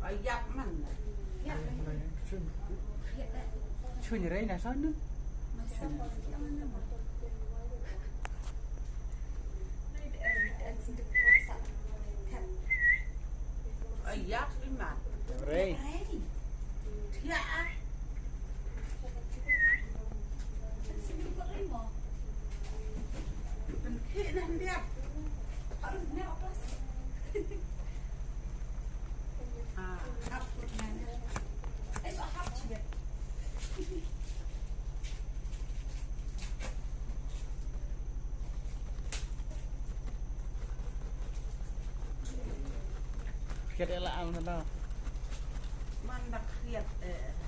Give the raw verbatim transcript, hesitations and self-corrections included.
Ïap man. Chun rei na son. Ïap man. Rei. Khiat ïa la ang na. Man da khiat, eh.